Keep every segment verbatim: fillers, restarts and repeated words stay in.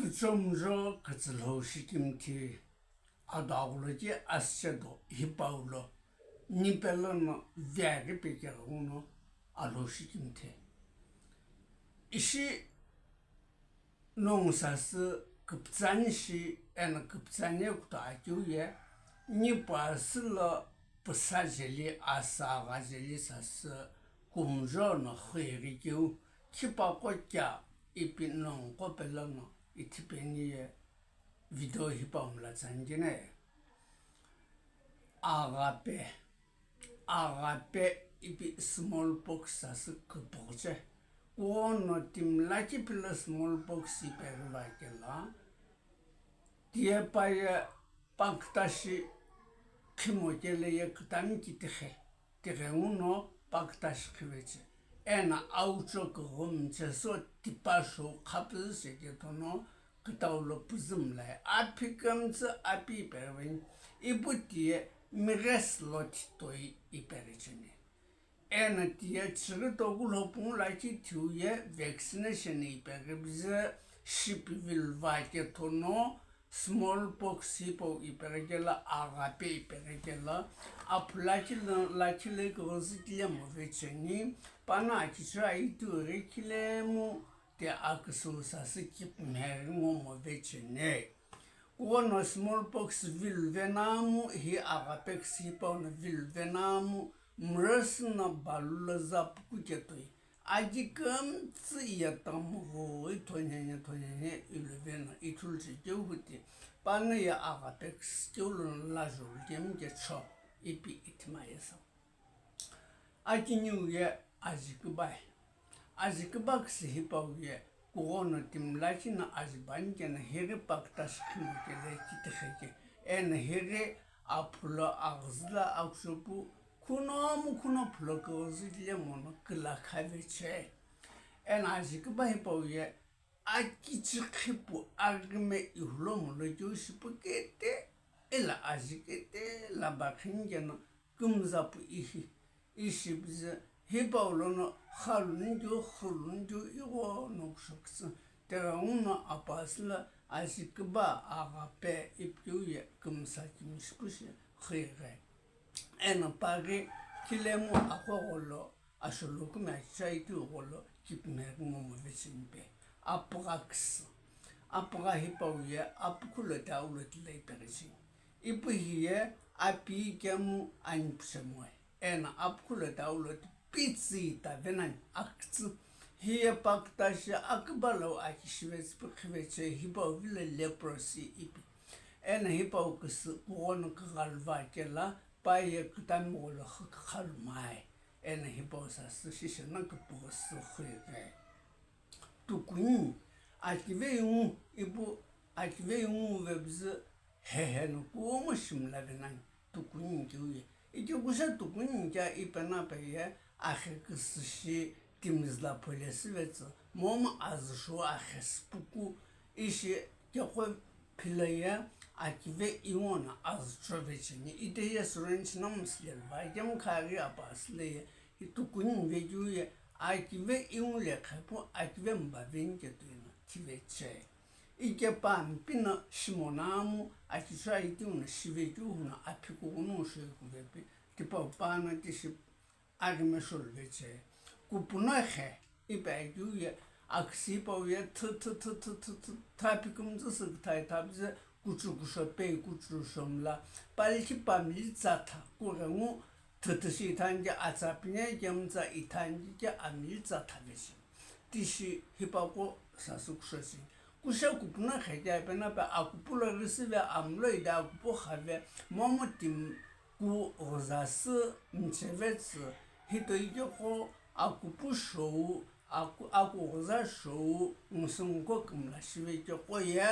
Kuchomjo kütsülhou shikimthi, ado aghuloki asüchedo hipau lo, nipe lono viaghi pekeghi nguno alhou shikimthi. Ishi nongu sasü küpütsani shi eno küpütsani kuto akeu ye, nipu asü lo püsa jeli, asü agha jeli sasü kumjo no xüyeghi keu, khipaqo kea ipi nongu qo pelono ithipeni ye video hipau mla tsanjene. Aghape, aghape ipi smallpox sasü küpüghüche. Kuno timi lakhi pilo smallpox ipeghi va kelo, tiye pa ye pakütashi khimo kele ye kütami kithe, tighenguno pakütashi khiveche. Eno aucho küghümche so tipa shou khapüzüche kethono kütau lo püzü mlae. Aphi kümtsü api ipeghi veni, ipu tiye mighesi lo thitoi ipeghi cheni. Eno tiye chighi toku lo pungu lakhi thiu ye vaccination ipeghi püzü shipi vilu va kethono smallpox hipau ipeghi kelo, aghape ipeghi kelo, aphu lakhi lo, lakhi lo küghüzü kile moveche ni, pano akichira itughi kile mu ti aküsüu sasü kipmeghi ngo moveche ni. Kuno smallpox vilu venamu, hi aghape küsü hipau no vilu venamu, mrüsü no balu lo zapuku ketoi. Aji kümtsü ye tamughu ithonyenye thonyenye iluveno ithuluche keu huti, pano ye aghape küsü keu lono lajolu kemu kecho ipi ithima yesa. Akiniu ye ajiküba. Ajiküba küsü hipau ye, kuno timi lakhi no aji bani keno hiri pakütashi khimo kele kithe ke. Eno hiri aphu lo aghüzü lo akuchopu, khuno mu khuno phulo küghüzü kile mono küla khaveche. Eno ajiküba hipau ye, akichi khipu aghime ihulo mulo keu shipu kete, ila aji kete la bakhini keno kümzapu ihi, ishi püzü hipau lono khaluni keu, khuluni keu ighono kusho kütsü. Tighenguno apasü lo ajiküba aghape ipi keu ye kümsa kimishi kushi xüyeghi. Eno paghi kilemu aqo gholo, asholoku me achichai keu gholo kipmeghi ngo moveche ni pe. Apügha küsü. Apügha hipau ye apukhu lo ti aulo ti lo ipeghi cheni. Ipu hiye api kemu ani puche moe. Eno apukhu lo ti aulo ti pitsü ita venani akütsü. Hiye pakütashi aküba lo akishive tsüpu khiveche, hipau vilo leprosy ipi. Eno hipau küsü kuno küghalu va kelo, pa ye kütami gholo xü kükhalu mae. Eno hipau sasü shishe no küpüghü sü xüyeghi. Tukunyi, akive ingu, ipu akive ingu vepüzü hehe no kumo shimla venani, tukunyi keu ye. Ike kushe tukunyi kea ipe na pe ye, axe küsü shi timi züla phole süvetsü, momu azü shou axe süpuku, ishi keqo philo ye akive ingu no azü chovecheni, ite ye syringe no müsülelu va, ikemu khaghi apasü lo ye, itukunyi vekeu ye akive ingu le qhepu akive mba veni ketoi no thiveche. Ike pa mpi no shimo namu, akichira itimu no shivekeu huno aphi kughunu shoi kuvepi, tipau pano tishi aghime sholuveche. Kupuno khe, ipi akeu ye, aküsü hipau ye, thü, thü, thü, thü, thü, thü, thaphi kümtsü sü küthai thapüzü, kuchu kusho pei kuchu shomla, palikhi pamili tsatha, kughengu thüthü shi ithani ke atsa pine kemtsa ithani ke amili tsatha veshi. Tishi hipaqo sasü kusho shi. Kusho kupuno khe kea ipe na pe akupu lo risive, amulo ide akupu khave, momu timi ku ghüzasü mchevetsü, hito ikeqo akupu shou, aku, aku ghüza shou, ngu sü ngu ko kümla shive ikeqo ye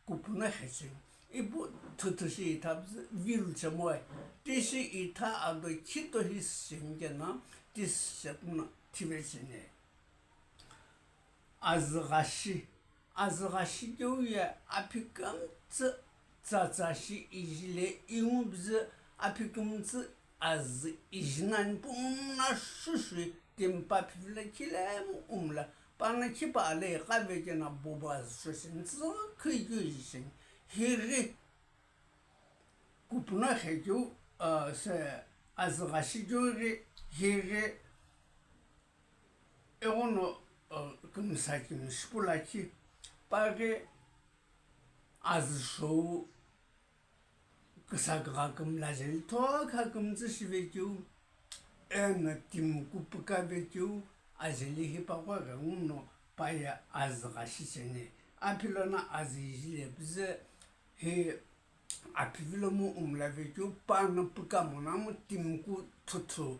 kupuno khe cheni. Ipu thüthü shi ithapüzü vilu che moe. Tishi itha ado khito hi süsheni keno, tishi shepu no thive cheni. Azü ghashi. Azü ghashi keu ye aphi kümtsü tsatsa shi ijile ingu püzü, aphi kümtsü azü ijinani pumna shushui timi pa phivilo khilemu umla Pano khipa ale iqave keno bobo azü shoseni, tsükhi keu jisheni. Highi kupuno khekeu, ah, se azü ghashi keu ghi, highi ighono, ah, kümsa kümshipu lakhi, paghi azü shou küsa kükha kümla jeli thokha kümtsü shive keu, eno timi kupüka ve keu, ajeli hipaqo ghenguno paye azü ghashi cheni. Aphilo no azü jile püzü hi aphi vilo mu umla ve keu, pano püka mono mu timi kuthuthu,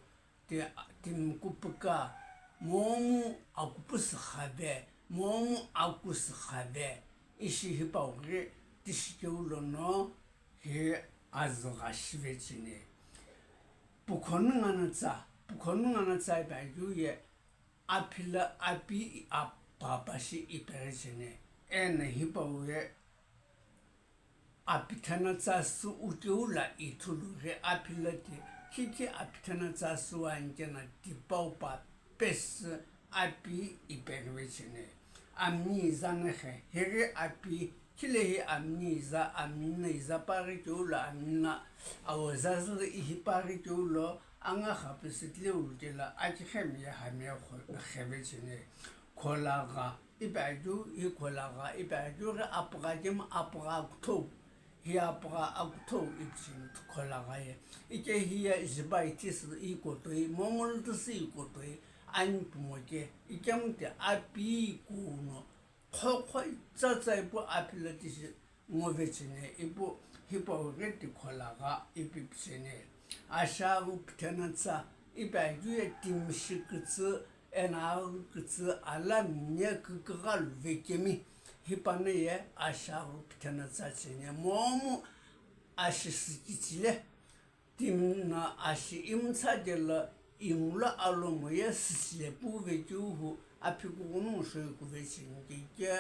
ti-, timi kupüka, momu akupu sükhave, momu aku sükhave, ishi hipau ghi tishi keu lono hi azü ghashi ve cheni. Pukho nunga no tsa, pukho nunga no tsa ipi akeu ye, aphilo api apapa shi ipeghi cheni. Eno hipau ye, apithena tsa sü ukeu lo ithulu ghi aphilo ti, khikhi apithena tsa sü ani keno tipau pa pesü api ipeghi ve cheni. Amini iza no khe, highi api, khilehi amini iza, amini no iza paghi keu lo, amini no awo zazü lo ihi paghi keu lo, anga kha pesü tile ulukelo, akikhemi ye hami ye kho-, khe ve cheni. Kholagha ipi akeu, hi kholagha ipi akeu ghi apugha kemu apugha akuthou. Hi apugha akuthou ipi cheni kholagha ye. Ike hiye jiba ithi sü iko toi, momu lo tüsü iko toi, ani pumo ke, ikemu ti api kuno, khokho itsatsa ipu aphilo tishi ngo ve cheni, ipu hipau ghi ti kholagha ipi pi cheni. Asharu pithena tsa ipi akeu ye timi shi kütsü, eno aghi kütsü ala mine kükügha lu ve kemi, hipano ye asharu pithena tsa cheni, momu ashi sükichile. Timi no ashi imtsakelo, imu lo alomo ye süchile pu ve keu hu, aphi kughunu shoi kuve cheni kike,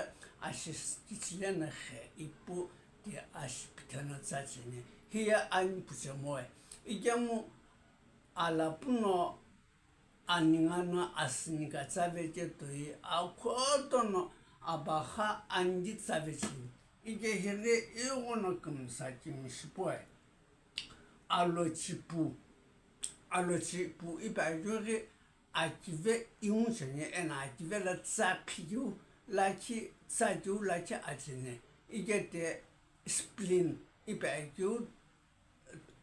ashi sükichile no khe ipu ti ashi pithena tsa cheni. Hiye ani puche moe. Ikemu alapu no aninga no asünika tsa ve ke toi, akhoto no abakha ani tsa ve cheni. Ike highi ighono kümsa kümshipu ye. Alochipu, alochipu ipi akeu ghi akive iwu cheni, eno akive lo tsa khikeu lakhi, tsa keu lakhi acheni. Ike ti spleen ipi akeu,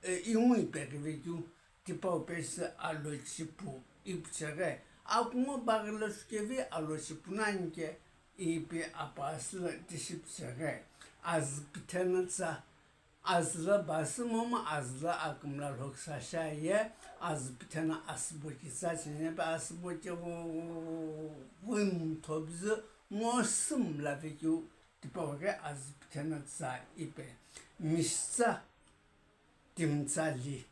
e, iwu ipeghi ve keu, tipau pesü alochipu ipi cheghi. Akumo baghi lo shukevi alochipu nani ke ipi apasü lo tishi pi cheghi. Azü pithena tsa, azü lo basü momu azü lo akümla lhoksa shiaye, azü pithena asübo kitsa cheni ipi asübo ke wu-, wu-, wu-, wimtho püzü ngo sümla ve keu tipau ghi azü pithena tsa ipi. Mishitsa, timi tsali,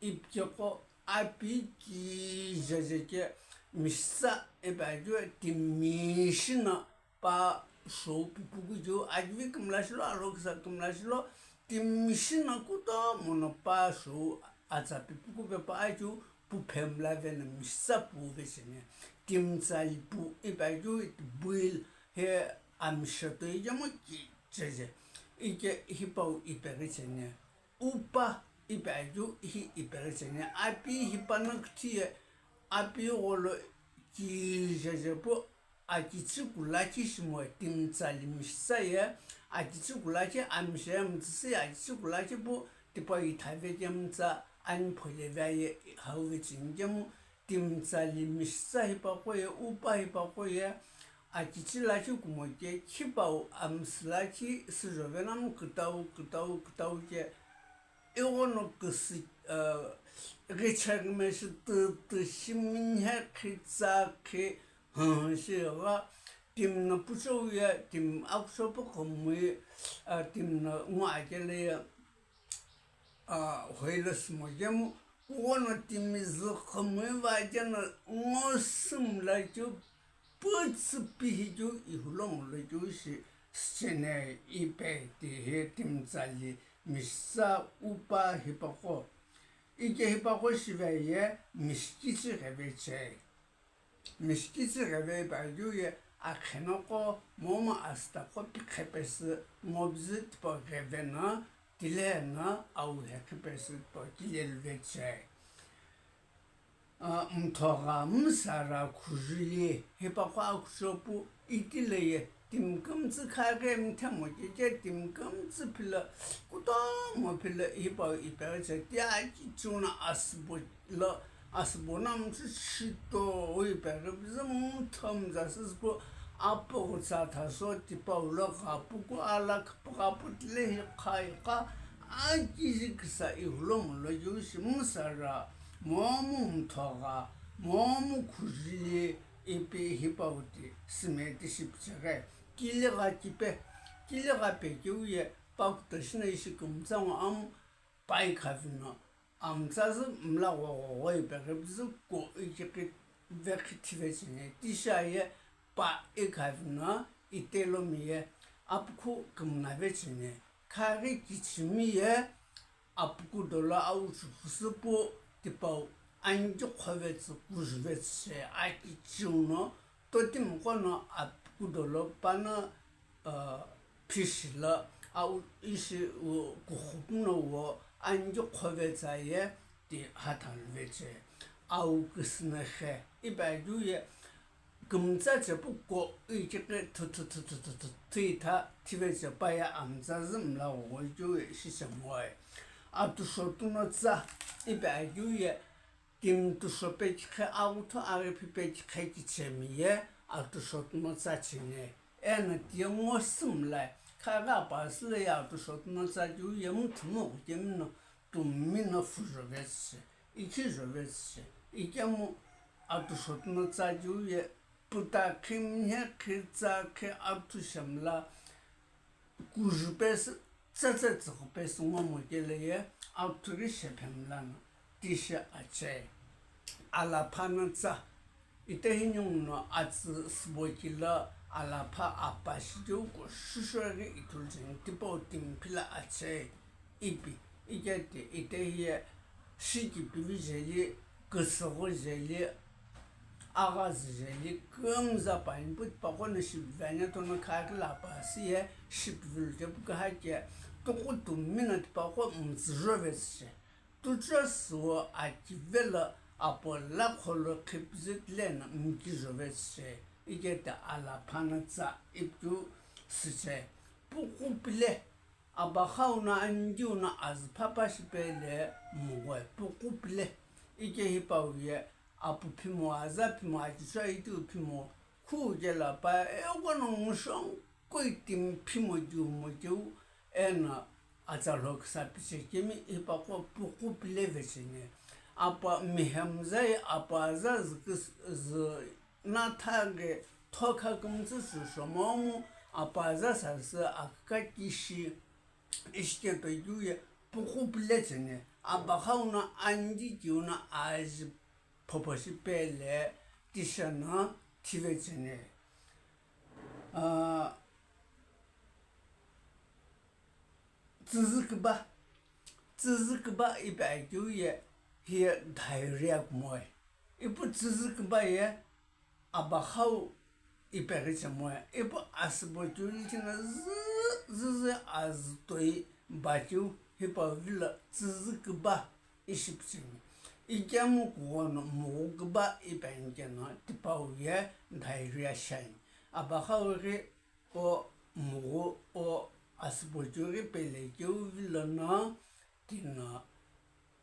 ipi keqo api kijeje ke mishitsa ipi akeu timi shi no pa shou pipuku keu akivi kümla shilo, alhoksa kümla shilo, timi shi no kutomo no pa shou atsa pipuku pepa akeu pu phemla veno mishitsa pu ve cheni. Timi tsali pu ipi akeu boil he amshe toi kemu kijeje. Ike hipau ipeghi cheni. Upa ipi akeu hi ipeghi cheni, api hipano küthi ye, api gholo kijeje pu akichiku lakhi shimoe, timi tsali mishitsa ye, akichiku lakhi amshe ye mütsüsü ye akichiku lakhi pu tipau ithave kemu tsa ani phole vea ye hau ve cheni kemu, timi tsali mishitsa hipaqo ye, upa hipaqo ye, akichi lakhi kumo ke, khipau amsü lakhi süjo vena mu kütau, kütau, kütau ke, ighono küsü, uh, ghicheküme shi tütü shi minhe khi tsa khi, hü, shi gha, timi no puchou ye, timi akuchou pu khomui, uh, timi no ngu akele ye, a, hoilo sümo kemu, kughono timi zü khomui va keno ngo sümla keu, pütsü pihi keu, ihulo ngolo keu shi sücheni ipi ti hi timi tsali mishitsa upa hipaqo. Ike hipaqo shive ye mishikitsi gheve cheni. Mishikitsi gheve ipi akeu ye akhenoqo momu asütaqo pikhe pesü ngobzü tipau gheveno, tileno awu heqhi pesü tipau kilelu vechai. A, mthogha, msara, khujuli, hipaqo akuchopu itile ye timi kümtsü khaghi mthemo keke timi kümtsü philo, kutomo philo hipau ipeghi che ti aki chuna asübo lo, asübo no mtsü chito ipeghi püzü mthomza süsüpo apoghu tsa thaso tipau lo ghapuku ala khipughapu tile hi kha iqa akiji kisa ihulo mulo yu shi msara. Momu mthogha, momu khujuli, ipi hipau ti sime ti shipicheghi. Kiligha kipe, kiligha pekeu ye pakuto shino ishi kümtsa ngo amu pai khavino, amtsazü mla ghoghoghoi peghi püzü ko ikiqi vekhi thive cheni, tisha ye pa ikhavino itelomi ye apukhu kümnave cheni, khaghi kichimi ye apuku dolo auchu husupu tipau angi qhovetsü kujuvetsü she aki chiu no totimi qono apuku dolo pano, a, phishilo au ishi u kuxupu no wo angi qhovetsa ye ti hatha luvetsü au küsüno khe ipi akeu ye kümtsa chepu ko ikiqi thu thu thu thu thu thu thu itha thive chepa ye amtsazü mla ghoghoikeu ye shichemoe. Atushotüno tsa ipi akeu ye timi tusho pekikhe aghuthu aghi phi pekikhe kichemi ye atushotüno tsa cheni. Eno tiye ngo sümlai khaghi apasü lo ye atushotüno tsa keu ye muthumo ghukemi no tummi no phu jovetsü shi, ikhi jovetsü shi, ikemu atushotüno tsa keu ye puta khi mhie khi tsa khi athu shemla kuju pesü tsetse tsüqhü pesü ngomo kele ye athu ghi shephemla no tishi achei. Alapha no tsa itehi ninguno atsü sübo kilo alapha apa shikeu ko shusho ghi ithulu cheni tipau timi philo achei. Ipi, iketi itehi ye shikipivi jeli, küsüghü jeli, aghazü jeli, kümza panipu tipaqo no shipivi ani atono khakila apasü ye shipivilu chepu kihake, tuqu tummi no tipaqo mtsüjovetsü shi. Tucho süwo akivelo apo lakholo qhipüzü tileno mkijovetsü shi. Iketi alapha no tsa ipu süche. Puqu pile. Abakhau no angiu no azü phapa shipele mughoe puqu pile. Ike hipau ye apu phimo, aza phimo, akichwa itiu phimo, khu kela pa eghono ngushongkeu timi phimo kiu mo keu eno atsalho kisa pichekemi hipaqo puqu pile vecheni. Apa mihemzai apa aza züküs-, zü Nathaghi thokha kümtsü sü shomomu apaza sasü akükaki shi ishikepekeu ye puqu pile cheni, abakhau no andi kiu no aji phophoshi pele tisheno thive cheni. Ah, tsüzü küba, tsüzü küba ipi akeu ye hiye diarrhea kumoe. Ipu tsüzü küba ye abakhau ipeghi chemoe. Ipu asübo keu likhi no zü, züzü azü toi bakeu hipau vilo tsüzü küba ishi picheni. Ikemu kughono mughu küba ipi ani keno tipau ye diarrhea shiani. Abakhau ghi o mughu o asübo keu ghi pele keu vilo no tino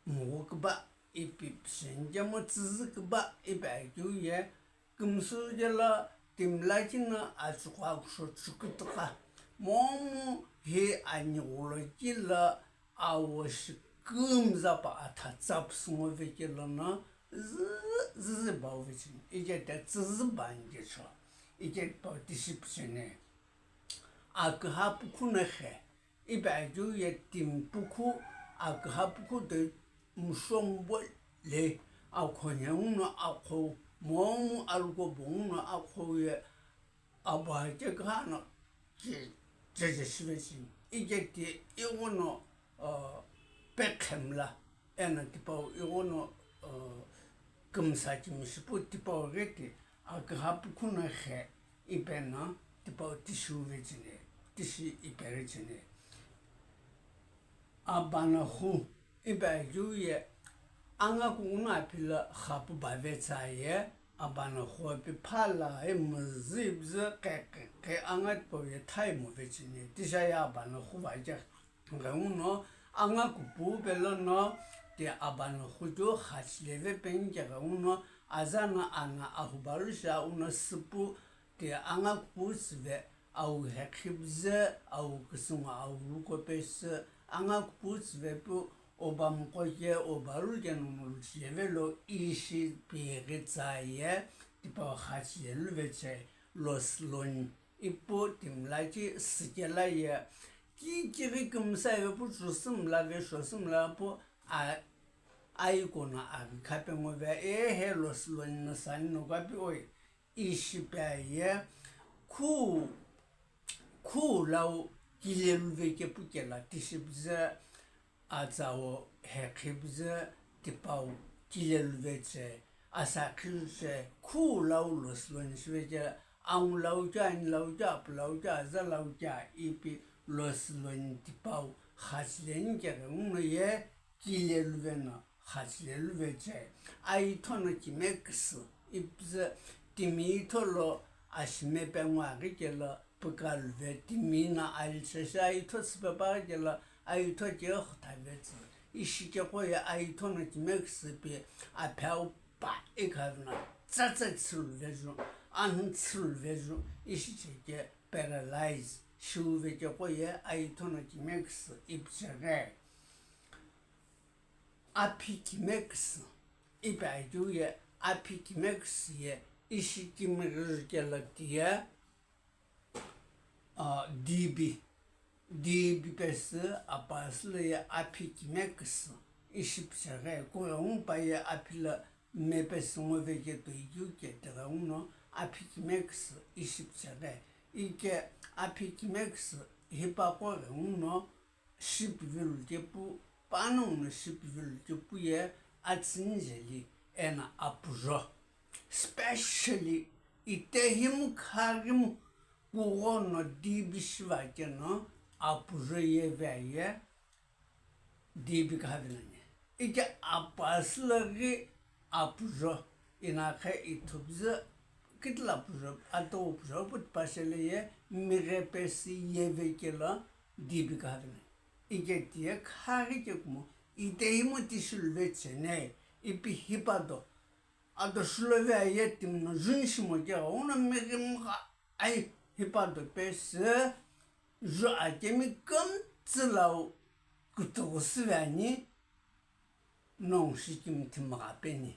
mughu küba ipi picheni kemu tsüzü küba ipi akeu ye kümsü kelo timi lakhi no atsüqo akusho chukütüqa momu hi anighulo kilo awo shi kümza pa atha tsapüsü ngo vekelo no zü, züzü bau vecheni. Ikete tsüzü bani kecho. Ikete pau tishi picheni. Aküha pukhu no khe. Ipi akeu ye timi pukhu, aküha pukhu toi mushongbo le, akhonhe nguno akhou, momu aluko bo nguno akhou ye, abuha kekha no ki jeje shive cheni. Iketi ighono, uh, pekhemla, eno tipau ighono, uh, kümsa kimishipu tipau gheti, aküha pukhu no khe, ipe no tipau tishiuve cheni, tishi ipeghi cheni. Abanoxu ipi akeu ye angaku nguno api lo xapu bave tsa ye, abanoxu ipi phala imüzü ipüzü qeqeqe anga tipau ye thaimu ve cheni, tishi aye abanoxu va je. Ghenguno angaku pu pe lono ti abanoxu keu xachile ve peni ke ghenguno azano ana ahubaru shi auno süpu ti angaku pu tsüve au heqhi püzü au küsüngu au ruko pesü angaku pu tsüve pu oba muqo ke oba ru ke nono luchile ve lo ishi pighi tsa ye tipau xachile luve che losüloni. Ipu timi lakhi sükela ye, kikighi kümsü aye pu chusü mla ve shosü mla pu a, aikono aghi khape ngo ve, ehe losüloni no sani no kapi oi, ishi pe aye, khu, khu lau kile luve kepu kela tishi püzü, atsau heqhi püzü tipau kile luve che, asakhi che, khu lau losüloni shive che, angu lau che, ani lau che, apu lau che, aza lau che, ipi losüloni tipau xachileni ke ghenguno ye kile luve no xachile luve che, aitho no kime küsü ipüzü timi itho lo ashime pe ngo aghi kelo püka luve timi no ali sheshe aitho tsüpe paghi kelo aitho ke xutha vetsü. Ishi keqo ye aitho no kime küsü pi aphiau pa ikhavino tsatsa tsülu veju, anhu tsülu veju, ishi cheke paralyze shiuve keqo ye aitho no kime küsü ipi cheghe. Aphi kime küsü ipi akeu ye aphi kime küsü ye ishi kimighi jukelo tiye, a, dibi, dibi pesü apasü lo ye aphi kime küsü ishi pücheghe, kughengu pa ye aphi lo me pesü ngo ve ke toi keu ke tighenguno aphi kime küsü ishi pücheghe, ike aphi kime küsü hipaqo ghenguno shipivilu kepu, panongu no shipivilu kepu ye atsüni jeli eno apujo. Specially itehimu khaghimu kughono dibi shiva keno apujo ye ve aye dibi khavi nani. Ike apasü lo ghi apujo, inakhe ithupüzü kitila pujo, atowu pujo pu tipashele ye mighe pesü ye ve kelo dibi khavi nani. Ike tiye khaghi kekumo itehimu tishi luve cheni, ipi hipado ado shulove aye timi no juni shimo ke ghenguno mighi mgha ai hipado pesü ju akemi kümtsü lau kütüghü süve ani. Nongu shi kimithi mgha peni,